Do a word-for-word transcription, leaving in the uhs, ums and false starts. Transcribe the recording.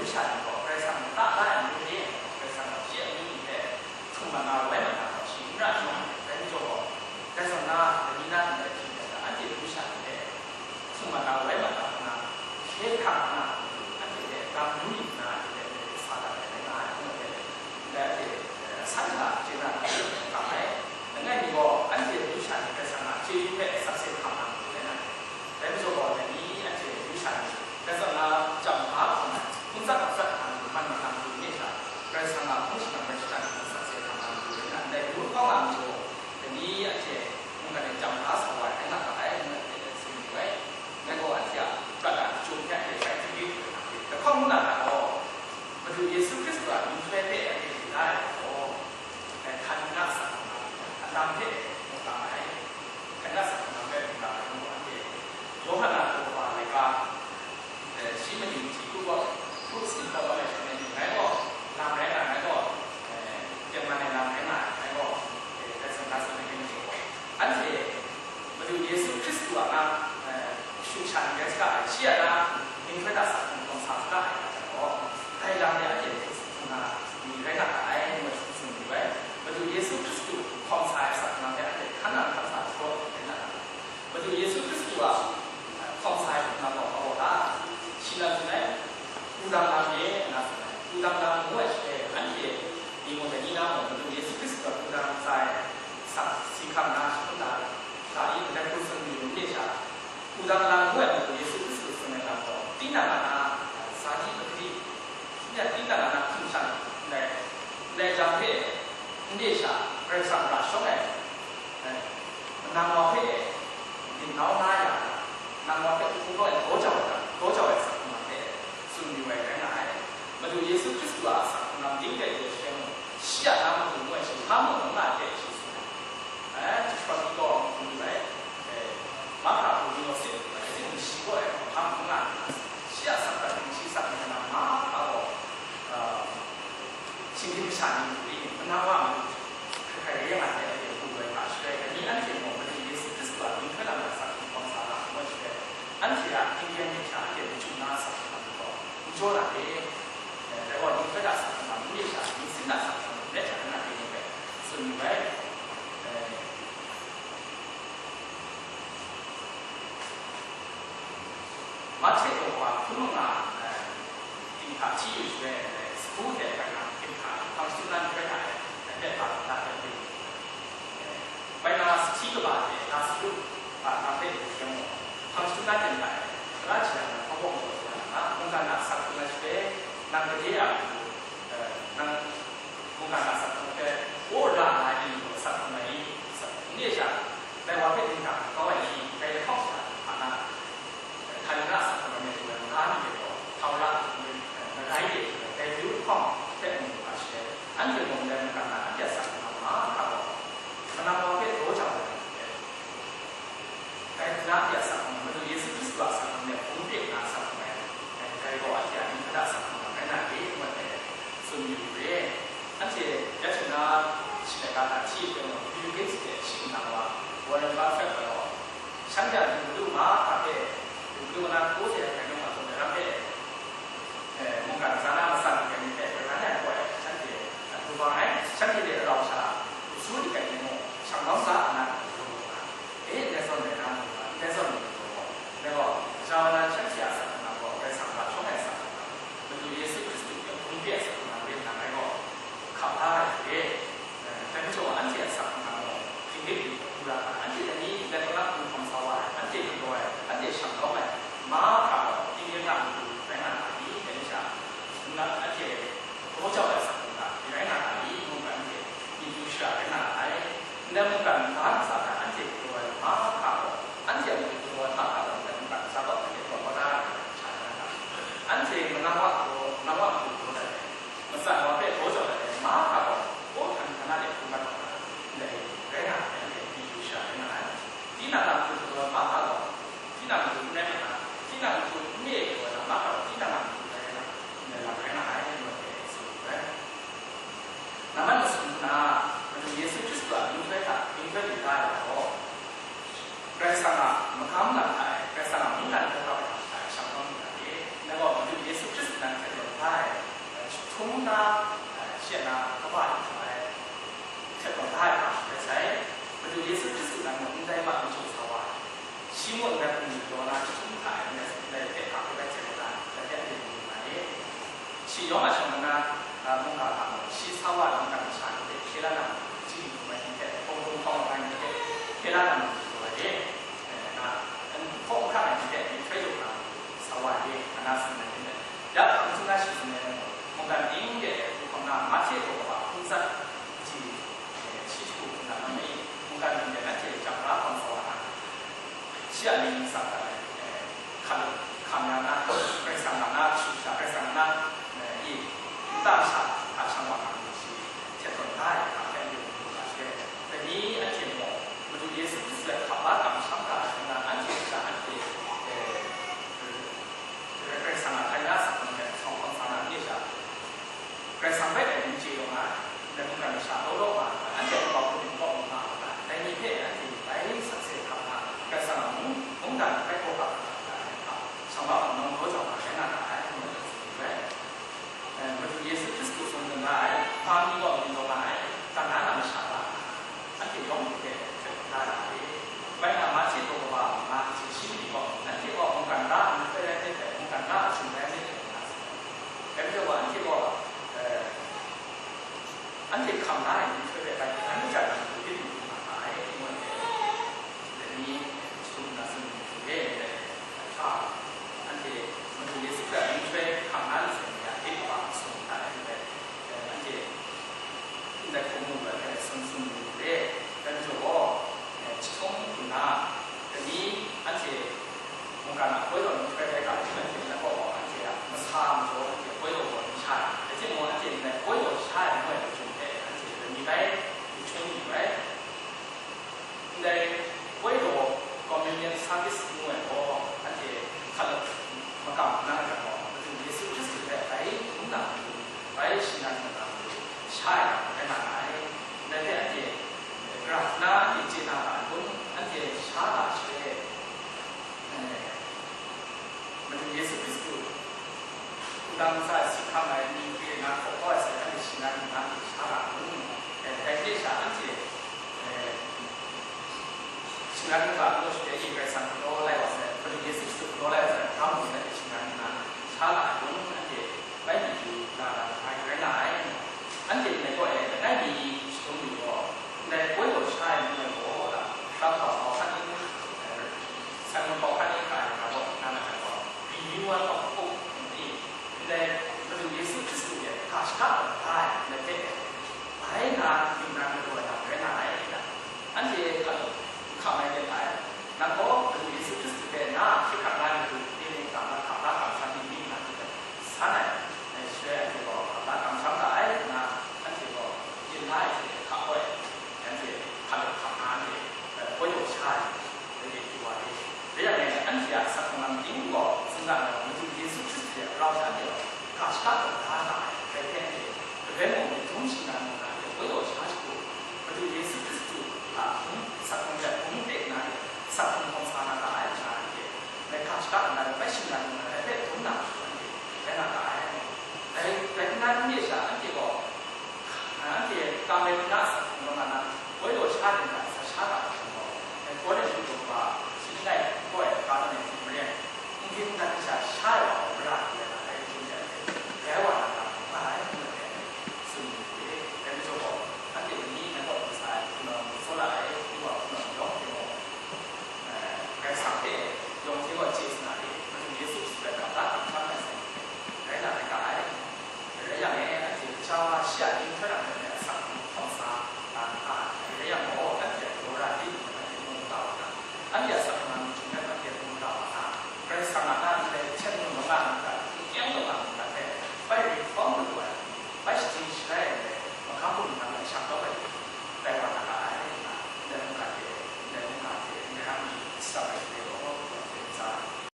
Masha ni gaw Karai Kasang lata la ai ni hte, Karai Kasang gaw shi a myit ni hpe htum mat na wai mat na gaw shi n ra shawng ai, dai majaw gaw, dai zawn na, dai ni na ndai hpyi ai hta, anhte masha ni hpe htum mat na wai mat na hkra, hkye hkrang na, anhte hpe lam lu yu nna, anhte hpe sa dat ai rai nga ai, ngu ai hpe, ndai anhte, eh, asan hta chye na hkam ai. Langai mi gaw, anhte masha ni Karai Kasang a chyeju hpe sakse hkam na matu rai na, dai majaw gaw, dai ni anhte masha ni, Karai Kasang a jam hpa hkawm ai, hpung tsat hkap tsat hkam ai, man mat na matu ni hta, Karai Kasang a hpung shingkang rai shada ni hta sakse hkam na matu rai na, ndai ru hkawng a majaw, dai ni anhte mungkan e jam hkra sa wa ai, rai nga ga ai, ngu ai hpe tsun yu ai. Dai gaw anhte a prat a chyum hte anhte bai htingri hkrit na hkrit. Dai hkawng ngu na ga law, Madu Yesu Hkristu a myihtoi hpe anhte lu da ai gaw, dai hkan nna sa hkawng na, alam hte mungkan ai. Hkan nna sa hkawng na hpe mungkan ai ngu anhte, Yawhan a hkawhkwa laika, eh, shi maning hti hku gaw, hku si gaw, ngai gaw, lam rai nga, ngai gaw, eh, tengman ai lam rai nga ai, ngai gaw, eh, dai zawn na tsun ai ni gaw, anhte Madu Yesu Hkristu a na, eh, kashu sha ni rai saga ai, shi a na myihtoi hta sa hkawm sa saga ai hta gaw, dai lam e anhte hkrit sa hkawm na ni rai nga ga ai, ngu ai hpe tsun yu ai. Madu Yesu Hkristu hkawm sa ai sa hkawm na hpe anhte hkan nang hkan sa shapraw ai rai nga ga ai. Madu Yesu Hkristu a hkawm sa ai hkawm na gaw, gaw ta, shi nan tsun ai, wudang lam e, nna tsun ai. Wudang lam ngu ai shi, anhte ni mung dai ni na mung, Madu Yesu Hkristu a wudang ntsa e, sa, si hkam na, shi hkam na, ga i, ndai hku tsun yu n re sha, wudang lam ngu ai Madu Yesu Hkristu tsun ai lam gaw, tinang a na, sa di, pakri, tinang a na hkum shan, ndai, ndai lam hpe, n re sha, Karai Kasang ra shawng ai, eh, manang wa hpe ginau na ya, manang wa hpe hpung hkawng e gaw jau ai, gaw jau ai sa hkawm na hpe tsun yu ai rai nga ai. Madu Yesu Hkristu a sa hkawm na ding rai lu ai shaloi, shi a na matu ngu ai shi, hpa mung n nga ai hte shi tsun ai. Eh, Jahkra gaw tsun yu ai. Eh, mahkra hku ni gaw sit, sit nshi gaw ai, hpa mung n nga ai. Shi a sa hkawm na, shi sa hkawm na mahkra gaw, eh, Shinggyim masha ni matu, manang wa matu, hkrai hkrai re nga ai, anhte hku loi hkra shaloi, dai ni anhte mung Madu Yesu Hkristu a myihtoi lam hta sa hkawm sa na, ngu ai shaloi, anhte a hpyen hpyen hte hkra anhte machyu na sa hkawm na gaw, n jaw na le. Eh, dai gaw, myihtoi hta sa hkawm na, n re sha, myit sin hta sa hkawm na, n rai hta na, ngu ai hpe tsun yu ai. Eh, Mahte gaw wa hkrum nga, eh, dinghta hti yu shaloi, eh, sagu hte hkrai na dinghta hpang shatup na nhtoi hta e, eh, hpe hpa hkra hpe hpe, eh, bai na sahti kaba hte na sagu hpa hkra hpe hpe yang gaw, hpang shatup na dinghta e, tara hti na hkawhkawm gaw sha na, mungkan a asak hkrum ai shaloi, nang gade a matu, eh, nang mungkan a asak hkrum hpe, o ra nga ai ni gaw asak hkrum ai i, asak hkrum ni sha, dai wa hpe dinghta hkau ai ni, dai lahkawng sha hpa na, Hkrai na asak hkrum ai ni gaw, na ni gaw, htaw ra, eh, madai de, dai yu hkawng hpe mu ga she, anhte mung dai mungkan na anhte asak hkrum ai mahkra gaw, manang wa hpe daw jau ai, eh, dai na anhte asak hkrum ai, Madu Yesu Hkristu a asak hkrum ai, hpung de na asak hkrum ai, eh, dai gaw anhte a myihtoi hta asak hkrum ai rai na re, ngu ai hpe tsun yu re. Anhte ya hte na, shi laika hta hti ai hpe mung, Bill Gates hte shi nang wa, Warren Buffett gaw, Shanhte a du madu mahkra hpe, du madu na hku se ai hkrai nang a hkrum ai ram hpe, eh, mungkan ntsa na matsan ai ni hpe, grai ran ai gaw, shanhte a du bang ai, shanhte hte rau sha, su lit ai ni mung, shang nau sa a na hkrum ai, e, ndai zawn rai na, ndai zawn rai na, ndai gaw, gaja wa na shanhte a asak hkrum na gaw, Karai Kasang hpa shawng ai asak hkrum na, Madu Yesu Hkristu hpe hpung de ai asak hkrum na rai nna, ngai gaw, hkap la ai hte, Dai majaw, anhte a asak hkrum na gaw, hpring de hpring hkrum hkrum ra nga, anhte dai ni, dai hkrum na hkrum hkawm sa wa ai, anhte galaw ai, anhte shang lawm ai, mahkra gaw, tingring na matu rai nga na i, dai ni sha, nna anhte daw jau ai asak hkrum na, rai nga na i, ngu ga anhte, myit yu shara rai nga ai. Ndai mungkan ntsa ntsa hta anhte galaw ai mahkra gaw, anhte a matu galaw ai mahkra gaw, ndai mungkan ntsa gaw anhte galaw kau da ai, sha na nga. Anhte manang wa galaw, manang wa matu galaw dat ai. Matsan wa hpe daw jau ai mahkra gaw, hkaw htan hkana de hkungga taw na, ndai rai nga ai, anhte myit yu shara rai nga ai. Tinang a matu galaw ai mahkra gaw, tinang matu n rai nga na, tinang Yawng a shawng na, a, mungga hta mung, shi sa wa na mungga masha ni hte hkye la na mung, ji hkum ai ni hte, hpawng hkum hpawng ai ni hte hkye la na mung, taw ai de, e, na, hpawng hkra ai ni hte, myit hkrai jaw na mung, sa wa ai de, nga na tsun ai ni hte, ya hpang htung na shi tsun ai mung, mungga ning de, hku hpang na, Mahte gaw kaba hpung tsat, ji, e, shi hku hpung na, mungga ning de, nanhte jang ra hpang sa wa na, shi a mying ntsa hta e, hkam, hkam ya na, Karai Kasang a na, kashu kasha Karai Kasang a na, e, i, nta sha, hta shang wa hkam ni shi, htet tawn da ai hkam hpe anhte mu lu na she, dai ni anhte mung, Madu Yesu Hkristu a hkap la kamsham ga ai hkrum na, anhte sha anhte, e, Karai Kasang a hkrai na asak hkrung hte, sawng hkawm sa na, nye sha, Karai Kasang hpe dai ni chye yawng ai, dai mungkan masha law law nga ai, anhte a kabau hkrum kaw mu nga ai, dai ni hpe anhte bai sakse hkam na, Karai Kasang a mung, mungdan bai hkawhkam hkam na ai hta, shang wa hkam nawng daw jau na rai nga ra ai, ngu ai tsun ai. Eh, Madu Yesu Hkristu tsun dun da ai, hpa mi gaw mi daw nga ai, dan na na masha la, anhte yawng hte hte hte da ra ai. Bai nga, Mahte gaw kaba nga hte shi ni gaw, nanhte gaw mungkan la ai nhtoi rai hte hte, mungkan la ai shing rai hte hte nga sa ai. Dai majaw gaw, anhte gaw, eh, anhte hkam la ai nhtoi hpe bai hkran kaja na matu hpyi lu nga ai, ngu ai hte, dai ni, eh, shi hkum na tsun ai hte, eh, hta, anhte Madu Yesu hpe nhtoi hkam la lu sai ni a, hte kaba tsun da ai hte, eh, anhte ndai hkrum mu ai hpe tsun tsun lu re, dai majaw gaw, eh, chyahtum hkrum na, dai ni anhte mungkan a koi taw nhtoi rai ga hpyi ai hte, nang gaw anhte a masa majaw anhte koi taw gaw n sha ai, rai timung, anhte ndai koi taw sha ai ngu ai lachyum hpe anhte lani bai chyahtum yu ai. Ndai koi taw communion service ngu ai gaw, anhte hkalak makam nang ai gaw, Madu Yesu Hkristu hpe bai hkrum na matu, bai shinggan na matu, sha ai ga rai nga ai. Ndai hpe anhte graf na anhte chye na ra ai kun? Anhte sha ga ai shaloi, eh, Madu Yesu Hkristu, wudang ntsa si hkam ai ni hpe na hkaw kau ai sai, anhte shinggan nna sha ra ai kun? Eh, dai hte sha anhte, eh, shinggan nna law sha e, Karai Kasang galaw lai wa sai, Madu Yesu Hkristu galaw lai wa sai, hkam hkam anhte shinggan nna sha ra ai kun? Anhte bai mi yu na ra ai rai nga ai. Anhte ndai gaw e, langai mi shi hkrum ni gaw, ndai koi taw sha ai ngu ai gaw, la, Trump gaw hkau hkan ning, eh, Simon gaw hkan ning hkra ai hkra gaw, nang a hkra gaw, renewal of